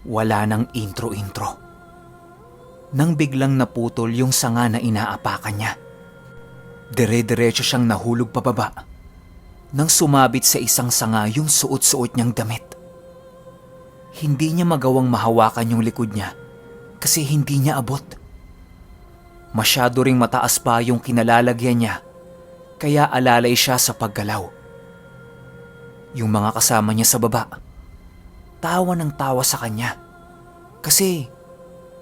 Wala nang intro-intro. Nang biglang naputol yung sanga na inaapakan niya, dire-diretso siyang nahulog pababa nang sumabit sa isang sanga yung suot-suot niyang damit. Hindi niya magawang mahawakan yung likod niya kasi hindi niya abot. Masyado ring mataas pa yung kinalalagyan niya kaya alalay siya sa paggalaw. Yung mga kasama niya sa baba, tawa ng tawa sa kanya kasi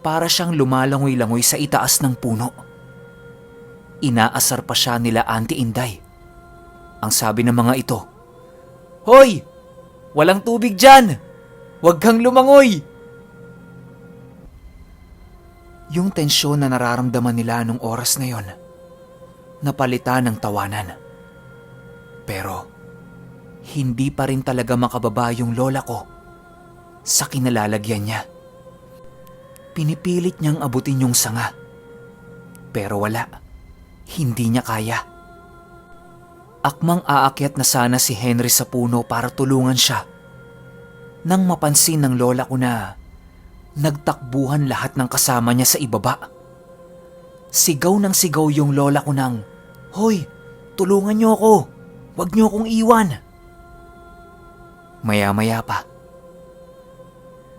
para siyang lumalangoy-langoy sa itaas ng puno. Inaasar pa siya nila Auntie Inday. Ang sabi ng mga ito, "Hoy! Walang tubig dyan! Huwag kang lumangoy!" Yung tensyon na nararamdaman nila nung oras na yon, napalitan ng tawanan. Pero hindi pa rin talaga makababa yung lola ko sa kinalalagyan niya. Pinipilit niyang abutin yung sanga. Pero wala. Hindi niya kaya. Akmang aakyat na sana si Henry sa puno para tulungan siya nang mapansin ng lola ko na nagtakbuhan lahat ng kasama niya sa ibaba. Sigaw ng sigaw yung lola ko ng, "Hoy, tulungan niyo ako! Huwag niyo akong iwan!" Maya-maya pa,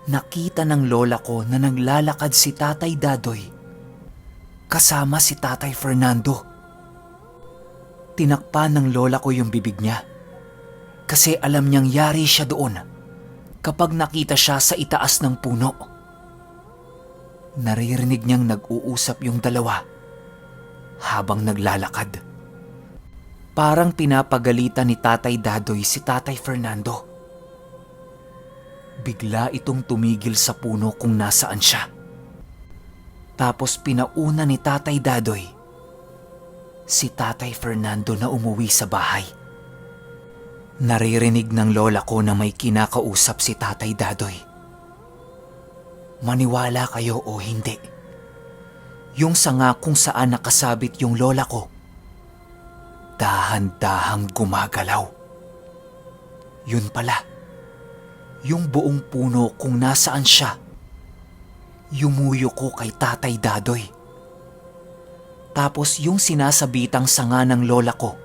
nakita ng lola ko na naglalakad si Tatay Dadoy kasama si Tatay Fernando. Tinakpan ng lola ko yung bibig niya kasi alam niyang yari siya doon kapag nakita siya sa itaas ng puno. Naririnig niyang nag-uusap yung dalawa habang naglalakad. Parang pinapagalitan ni Tatay Dadoy si Tatay Fernando. Bigla itong tumigil sa puno kung nasaan siya. Tapos pinauna ni Tatay Dadoy si Tatay Fernando na umuwi sa bahay. Naririnig ng lola ko na may kinakausap si Tatay Dadoy. Maniwala kayo o hindi, yung sanga kung saan nakasabit yung lola ko, dahan-dahang gumagalaw. Yun pala, yung buong puno kung nasaan siya, yumuyo ko kay Tatay Dadoy. Tapos yung sinasabitang sanga ng lola ko,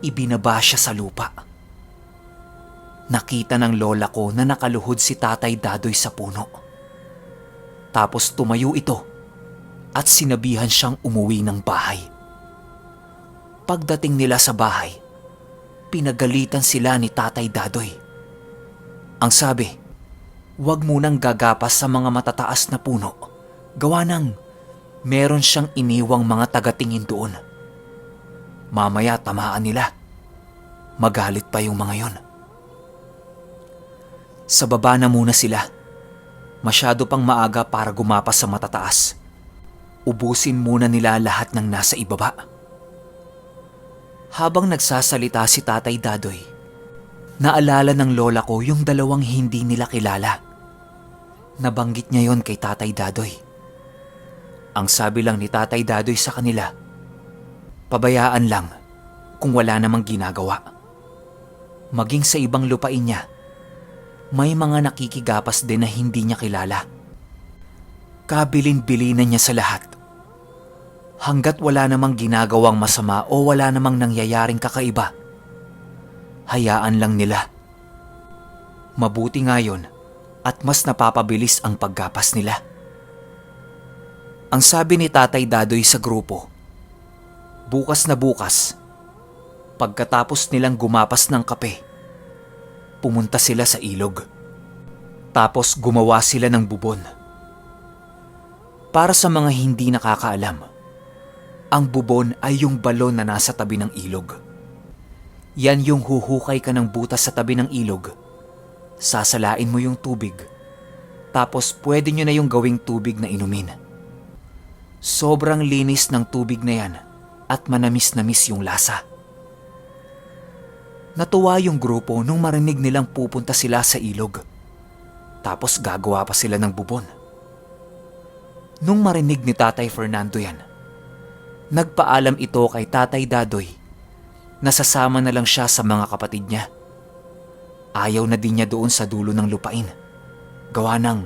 ibinaba siya sa lupa. Nakita ng lola ko na nakaluhod si Tatay Dadoy sa puno. Tapos tumayo ito at sinabihan siyang umuwi ng bahay. Pagdating nila sa bahay, pinagalitan sila ni Tatay Dadoy. Ang sabi, huwag munang gagapas sa mga matataas na puno. Gawa ng meron siyang iniwang mga tagatingin doon. Mamaya tamaan nila. Magalit pa yung mga yon. Sa baba na muna sila. Masyado pang maaga para gumapas sa matataas. Ubusin muna nila lahat ng nasa ibaba. Habang nagsasalita si Tatay Dadoy, naalala ng lola ko yung dalawang hindi nila kilala. Nabanggit niya yon kay Tatay Dadoy. Ang sabi lang ni Tatay Dadoy sa kanila, pabayaan lang kung wala namang ginagawa. Maging sa ibang lupain niya, may mga nakikigapas din na hindi niya kilala. Kabilin-bilinan niya sa lahat. Hanggat wala namang ginagawang masama o wala namang nangyayaring kakaiba, hayaan lang nila. Mabuti nga yun at mas napapabilis ang paggapas nila. Ang sabi ni Tatay Dadoy sa grupo, bukas na bukas, pagkatapos nilang gumapas ng kape, pumunta sila sa ilog. Tapos gumawa sila ng bubon. Para sa mga hindi nakakaalam, ang bubon ay yung balon na nasa tabi ng ilog. Yan yung huhukay ka ng butas sa tabi ng ilog. Sasalain mo yung tubig. Tapos pwede nyo na yung gawing tubig na inumin. Sobrang linis ng tubig na yan at manamis-namis yung lasa. Natuwa yung grupo nung marinig nilang pupunta sila sa ilog. Tapos gagawa pa sila ng bubon. Nung marinig ni Tatay Fernando yan, nagpaalam ito kay Tatay Dadoy na sasama na lang siya sa mga kapatid niya. Ayaw na din niya doon sa dulo ng lupain. Gawa ng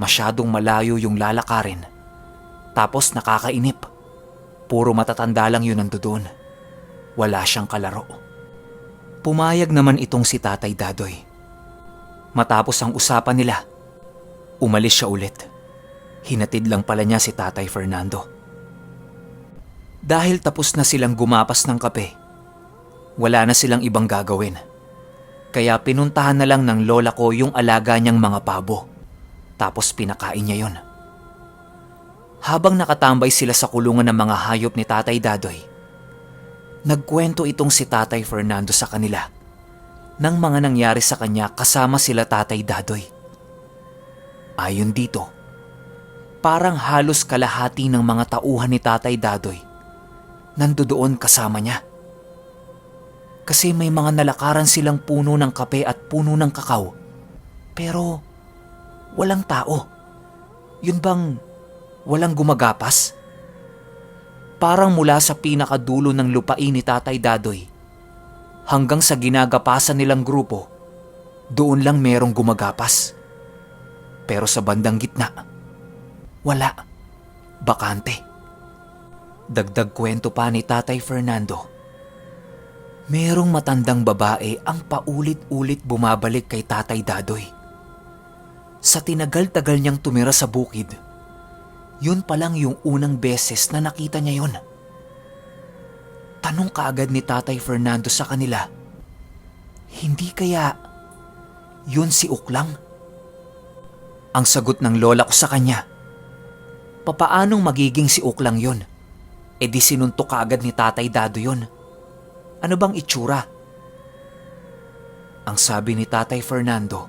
masyadong malayo yung lalakarin. Tapos nakakainip. Puro matatanda lang yun nandoon. Wala siyang kalaro. Pumayag naman itong si Tatay Dadoy. Matapos ang usapan nila, umalis siya ulit. Hinatid lang pala niya si Tatay Fernando. Dahil tapos na silang gumapas ng kape, wala na silang ibang gagawin. Kaya pinuntahan na lang ng lola ko yung alaga niyang mga pabo. Tapos pinakain niya yon. Habang nakatambay sila sa kulungan ng mga hayop ni Tatay Dadoy, nagkwento itong si Tatay Fernando sa kanila ng mga nangyari sa kanya kasama sila Tatay Dadoy. Ayon dito, parang halos kalahati ng mga tauhan ni Tatay Dadoy nandoon kasama niya. Kasi may mga nalakaran silang puno ng kape at puno ng kakao, pero walang tao. Yun bang walang gumagapas? Parang mula sa pinakadulo ng lupain ni Tatay Dadoy hanggang sa ginagapasan nilang grupo, doon lang merong gumagapas. Pero sa bandang gitna, wala. Bakante. Dagdag kwento pa ni Tatay Fernando, merong matandang babae ang paulit-ulit bumabalik kay Tatay Dadoy. Sa tinagal-tagal niyang tumira sa bukid, yun pa lang yung unang beses na nakita niya yun. Tanong kaagad ni Tatay Fernando sa kanila, hindi kaya yun si Uklang? Ang sagot ng lola ko sa kanya, papaanong magiging si Uklang yun? E di sinuntok kaagad ni Tatay Dado yun. Ano bang itsura? Ang sabi ni Tatay Fernando,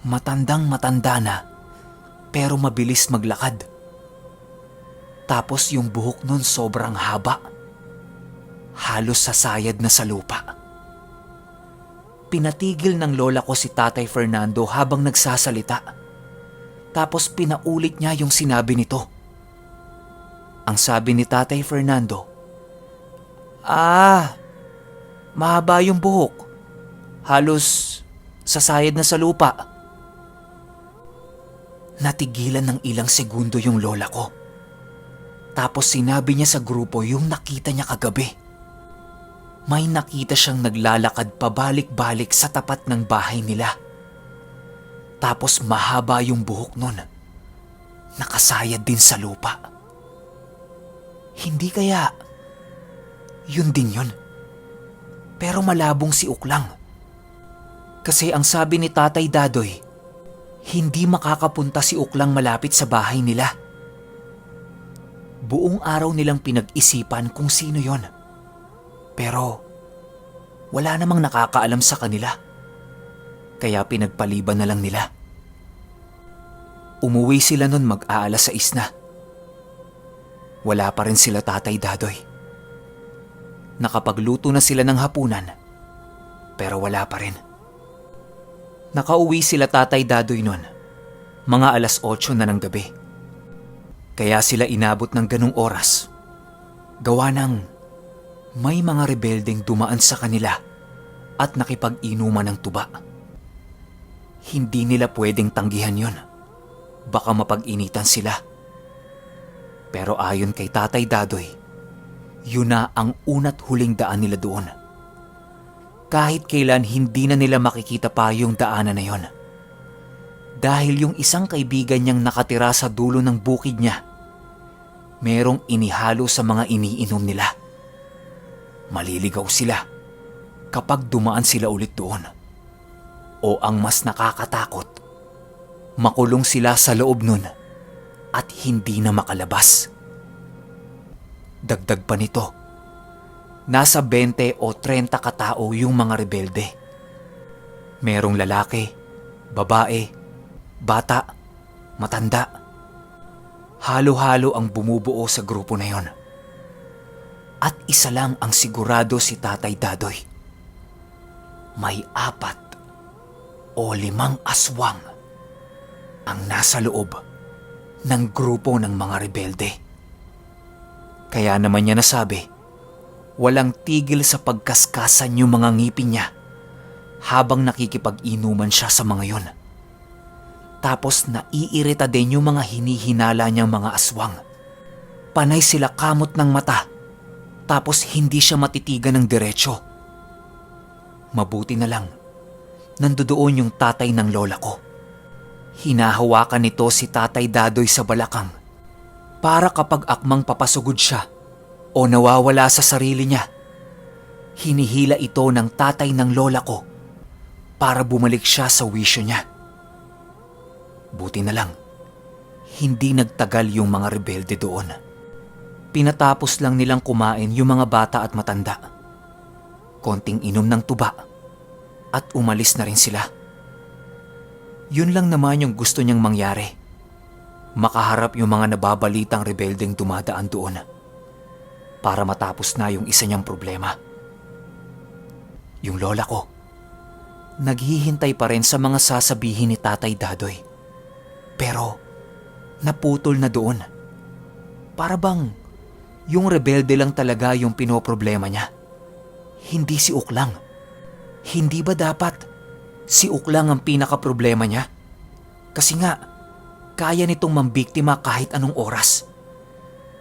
matandang matanda na, pero mabilis maglakad. Tapos yung buhok nun sobrang haba. Halos sasayad na sa lupa. Pinatigil ng lola ko si Tatay Fernando habang nagsasalita. Tapos pinaulit niya yung sinabi nito. Ang sabi ni Tatay Fernando, mahaba yung buhok. Halos sasayad na sa lupa. Natigilan ng ilang segundo yung lola ko. Tapos sinabi niya sa grupo yung nakita niya kagabi. May nakita siyang naglalakad pabalik-balik sa tapat ng bahay nila. Tapos mahaba yung buhok nun. Nakasayad din sa lupa. Hindi kaya yun din yun. Pero malabong si Uklang. Kasi ang sabi ni Tatay Dadoy, hindi makakapunta si Uklang malapit sa bahay nila. Buong araw nilang pinag-isipan kung sino yon. Pero wala namang nakakaalam sa kanila. Kaya pinagpaliban na lang nila. Umuwi sila nun mag-aalas 6 na. Wala pa rin sila Tatay Dadoy. Nakapagluto na sila ng hapunan, pero wala pa rin. Nakauwi sila Tatay Dadoy nun, mga alas 8 na ng gabi. Kaya sila inabot ng ganung oras. Gawa ng may mga rebeldeng dumaan sa kanila at nakipag-inuman ng tuba. Hindi nila pwedeng tanggihan yon. Baka mapag-initan sila. Pero ayon kay Tatay Dadoy, yun na ang una't huling daan nila doon. Kahit kailan hindi na nila makikita pa yung daanan na yon. Dahil yung isang kaibigan niyang nakatira sa dulo ng bukid niya, merong inihalo sa mga iniinom nila. Maliligaw sila kapag dumaan sila ulit doon. O ang mas nakakatakot, makulong sila sa loob nun at hindi na makalabas. Dagdag pa nito, nasa 20 o 30 katao yung mga rebelde. Merong lalaki, babae, bata, matanda. Halo-halo ang bumubuo sa grupo na yon. At isa lang ang sigurado si Tatay Dadoy. May 4 o 5 aswang ang nasa loob ng grupo ng mga rebelde. Kaya naman niya nasabi, walang tigil sa pagkaskasan yung mga ngipin niya habang nakikipag-inuman siya sa mga yon. Tapos naiirita din yung mga hinihinala niyang mga aswang. Panay sila kamot ng mata, tapos hindi siya matitigan ng diretsyo. Mabuti na lang, nandoon yung tatay ng lola ko. Hinahawakan nito si Tatay Dadoy sa balakang para kapag akmang papasugod siya o nawawala sa sarili niya, hinihila ito ng tatay ng lola ko para bumalik siya sa wisyo niya. Buti na lang, hindi nagtagal yung mga rebelde doon. Pinatapos lang nilang kumain yung mga bata at matanda. Konting inom ng tuba at umalis na rin sila. Yun lang naman yung gusto niyang mangyari. Makaharap yung mga nababalitang rebeldeng dumadaan doon para matapos na yung isa niyang problema. Yung lola ko, naghihintay pa rin sa mga sasabihin ni Tatay Dadoy. Pero naputol na doon. Para bang yung rebelde lang talaga yung pinoproblema niya. Hindi si Uklang. Hindi ba dapat si Uklang ang pinaka-problema niya? Kasi nga, kaya nitong mambiktima kahit anong oras.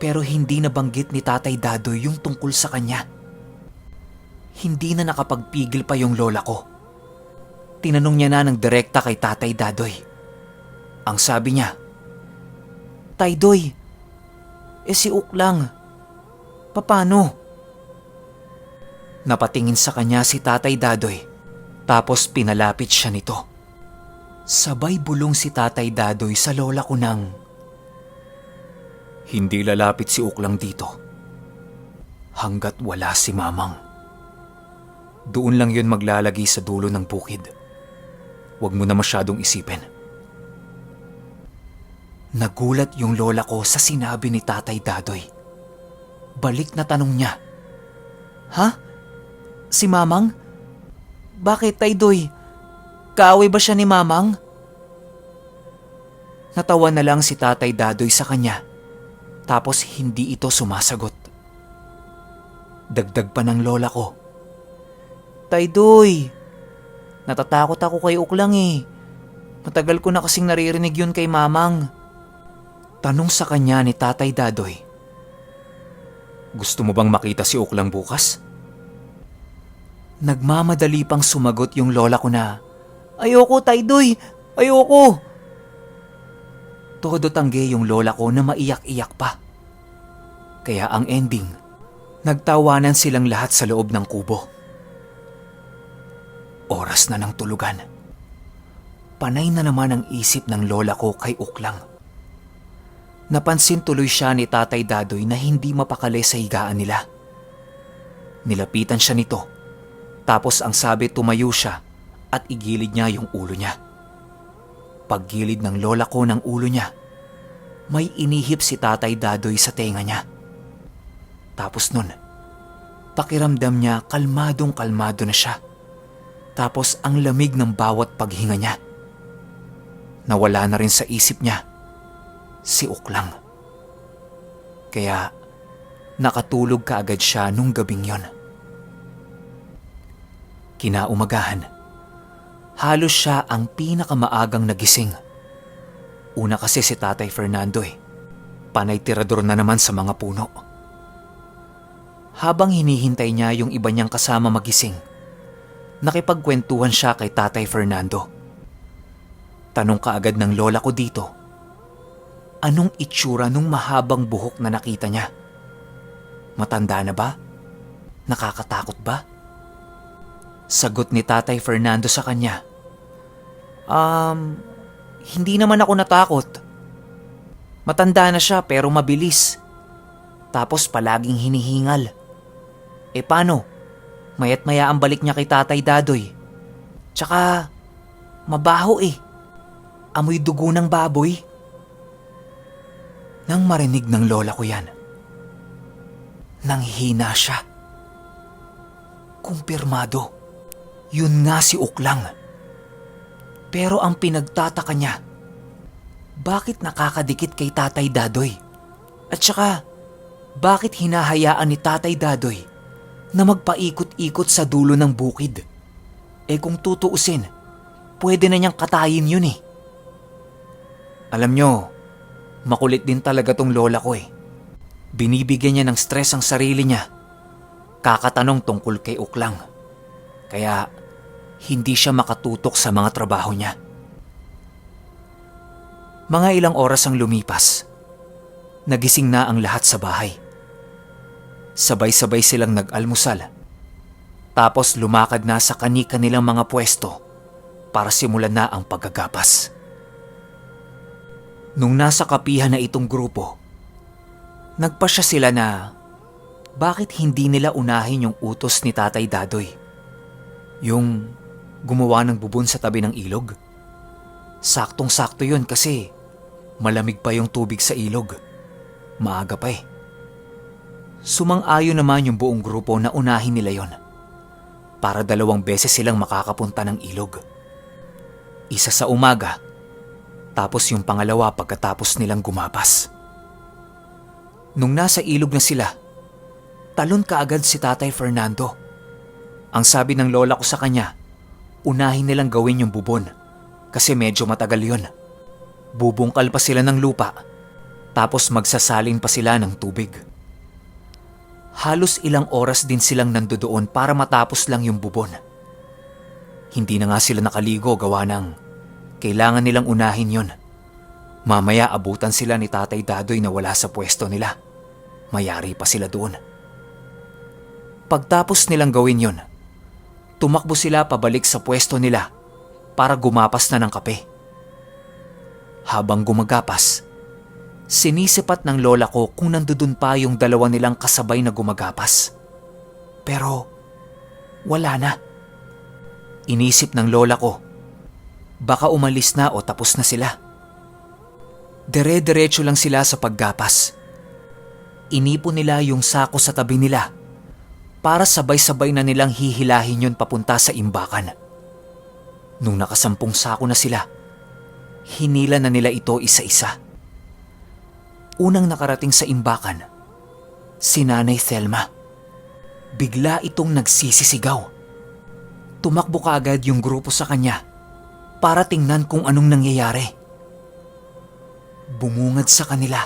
Pero hindi nabanggit ni Tatay Dadoy yung tungkol sa kanya. Hindi na nakapagpigil pa yung lola ko. Tinanong niya na ng direkta kay Tatay Dadoy. Ang sabi niya, "Tay Doy, si Uklang, paano?" Napatingin sa kanya si Tatay Dadoy, tapos pinalapit siya nito. Sabay bulong si Tatay Dadoy sa lola ko ng, "Hindi lalapit si Uklang dito hanggat wala si Mamang. Doon lang yun maglalagi sa dulo ng bukid. Huwag mo na masyadong isipin." Nagulat yung lola ko sa sinabi ni Tatay Dadoy. Balik na tanong niya, "Ha? Si Mamang? Bakit, Tay Doy? Kaaway ba siya ni Mamang?" Natawa na lang si Tatay Dadoy sa kanya, tapos hindi ito sumasagot. Dagdag pa ng lola ko, "Tay Doy, natatakot ako kay Uklang eh. Matagal ko na kasing naririnig yun kay Mamang." Tanong sa kanya ni Tatay Dadoy, "Gusto mo bang makita si Uklang bukas?" Nagmamadali pang sumagot yung lola ko na, "Ayoko, Tay Doy, ayoko." Todo tanggi yung lola ko na maiyak-iyak pa. Kaya ang ending, nagtawanan silang lahat sa loob ng kubo. Oras na ng tulugan. Panay na naman ang isip ng lola ko kay Uklang. Napansin tuloy siya ni Tatay Dadoy na hindi mapakali sa higaan nila. Nilapitan siya nito, tapos ang sabi tumayo siya at igilid niya yung ulo niya. Paggilid ng lola ko ng ulo niya, may inihip si Tatay Dadoy sa tenga niya. Tapos nun, pakiramdam niya kalmadong kalmado na siya. Tapos ang lamig ng bawat paghinga niya. Nawala na rin sa isip niya si Uklang. Kaya nakatulog kaagad siya nung gabing yon. Kinaumagahan, halos siya ang pinakamaagang nagising. Una kasi si Tatay Fernando panay tirador na naman sa mga puno. Habang hinihintay niya yung iba niyang kasama magising, nakipagkwentuhan siya kay Tatay Fernando. Tanong kaagad ng lola ko dito, anong itsura nung mahabang buhok na nakita niya? Matanda na ba? Nakakatakot ba? Sagot ni Tatay Fernando sa kanya, Hindi naman ako natakot. Matanda na siya pero mabilis. Tapos palaging hinihingal. Paano? Mayat maya ang balik niya kay Tatay Dadoy. Tsaka, mabaho Amoy dugo ng baboy." Nang marinig ng lola ko yan, nanghina siya. Kumpirmado, yun nga si Uklang. Pero ang pinagtataka niya, bakit nakakadikit kay Tatay Dadoy? At saka, bakit hinahayaan ni Tatay Dadoy na magpaikot-ikot sa dulo ng bukid? Kung tutuusin, pwede na niyang katayin yun Alam nyo, makulit din talaga tong lola ko eh. Binibigyan niya ng stress ang sarili niya. Kakatanong tungkol kay Uklang. Kaya hindi siya makatutok sa mga trabaho niya. Mga ilang oras ang lumipas. Nagising na ang lahat sa bahay. Sabay-sabay silang nag-almusal. Tapos lumakad na sa kani-kanilang mga pwesto para simulan na ang paggagapas. Nung nasa kapihan na itong grupo, nagpasya sila na bakit hindi nila unahin yung utos ni Tatay Dadoy. Yung gumawa ng bubon sa tabi ng ilog. Saktong-sakto yun kasi malamig pa yung tubig sa ilog. Maaga pa eh. Sumang-ayon naman yung buong grupo na unahin nila yon para 2 beses silang makakapunta ng ilog. Isa sa umaga, tapos yung pangalawa pagkatapos nilang gumapas. Nung nasa ilog na sila, talon kaagad si Tatay Fernando. Ang sabi ng lola ko sa kanya, unahin nilang gawin yung bubon kasi medyo matagal yun. Bubungkal pa sila ng lupa, tapos magsasalin pa sila ng tubig. Halos ilang oras din silang nandoon para matapos lang yung bubon. Hindi na nga sila nakaligo gawa ng kailangan nilang unahin yon. Mamaya abutan sila ni Tatay Dadoy na wala sa pwesto nila. Mayari pa sila doon. Pagtapos nilang gawin yon, tumakbo sila pabalik sa pwesto nila para gumapas na ng kape. Habang gumagapas, sinisipat ng lola ko kung nandudun pa yung 2 nilang kasabay na gumagapas. Pero wala na. Inisip ng lola ko, baka umalis na o tapos na sila. Dire-diretso lang sila sa paggapas. Inipon nila yung sako sa tabi nila para sabay-sabay na nilang hihilahin yun papunta sa imbakan. Nung nakasampung sako na sila, hinila na nila ito isa-isa. Unang nakarating sa imbakan, si Nanay Thelma. Bigla itong nagsisisigaw. Tumakbo kaagad yung grupo sa kanya para tingnan kung anong nangyayari. Bumungad sa kanila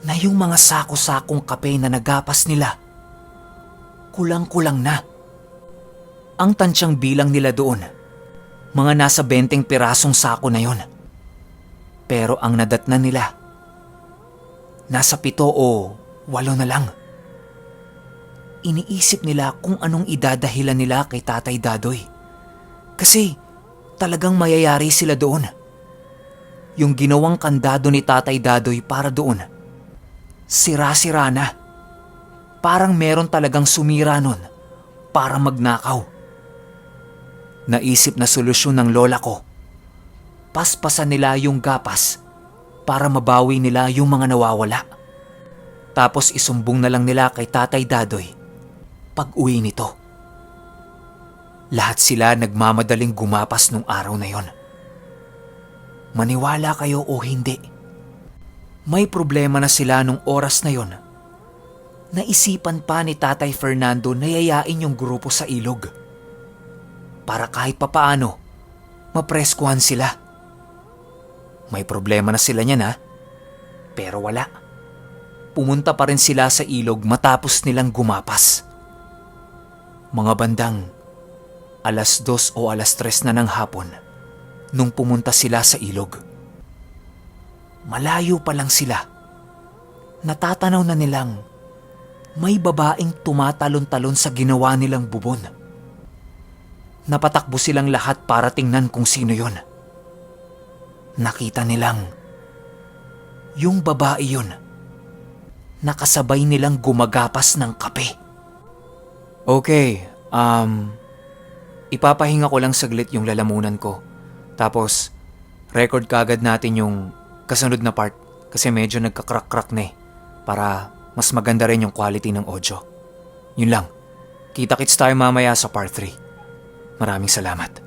na yung mga sako-sakong kape na nagapas nila, kulang-kulang na. Ang tansyang bilang nila doon, mga nasa 20 pirasong sako na yon. Pero ang nadatnan nila, nasa 7 o 8 na lang. Iniisip nila kung anong idadahilan nila kay Tatay Dadoy. Kasi talagang mayayari sila doon. Yung ginawang kandado ni Tatay Dadoy para doon, sira-sira na. Parang meron talagang sumira nun para magnakaw. Naisip na solusyon ng lola ko, paspasan nila yung gapas para mabawi nila yung mga nawawala. Tapos isumbong na lang nila kay Tatay Dadoy pag-uwi nito. Lahat sila nagmamadaling gumapas nung araw na yon. Maniwala kayo o hindi, may problema na sila nung oras na yon. Naisipan pa ni Tatay Fernando na yayain yung grupo sa ilog para kahit papaano mapreskuhan sila. May problema na sila niyan ha, pero wala. Pumunta pa rin sila sa ilog matapos nilang gumapas. Mga bandang 2:00 o 3:00 na ng hapon nung pumunta sila sa ilog. Malayo pa lang sila, natatanaw na nilang may babaeng tumatalon-talon sa ginawa nilang bubon. Napatakbo silang lahat para tingnan kung sino yon. Nakita nilang yung babae yon, nakasabay nilang gumagapas ng kape. Okay, ipapahinga ko lang saglit yung lalamunan ko. Tapos, record kagad natin yung kasunod na part kasi medyo nagkakrak-krak na eh, para mas maganda rin yung quality ng audio. Yun lang. Kita-kits tayo mamaya sa part 3. Maraming salamat.